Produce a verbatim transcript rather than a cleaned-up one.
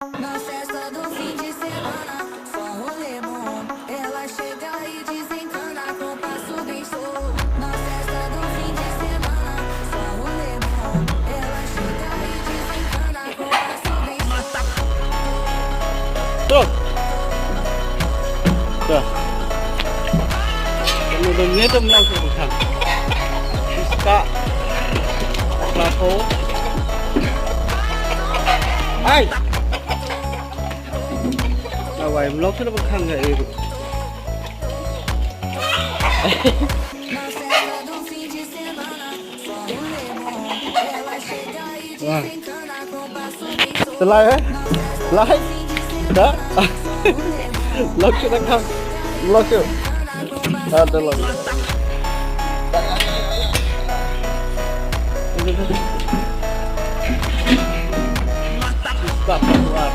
Na festa do fim de semana, só rolê bom. Ela chega e desencana com passo bem sou. Na festa do fim de semana, só rolê bom. Ela chega e desencana com passo bem sou. Stop. Stop. Kano dong ne dong lang tu kan. Siska. Lapo. Ai. Nawai mlok sudah bekang ya ibu. Wah. Selai eh? Selai? Dah? Lok sudah kang. Lok tu. Ada lok. Stop.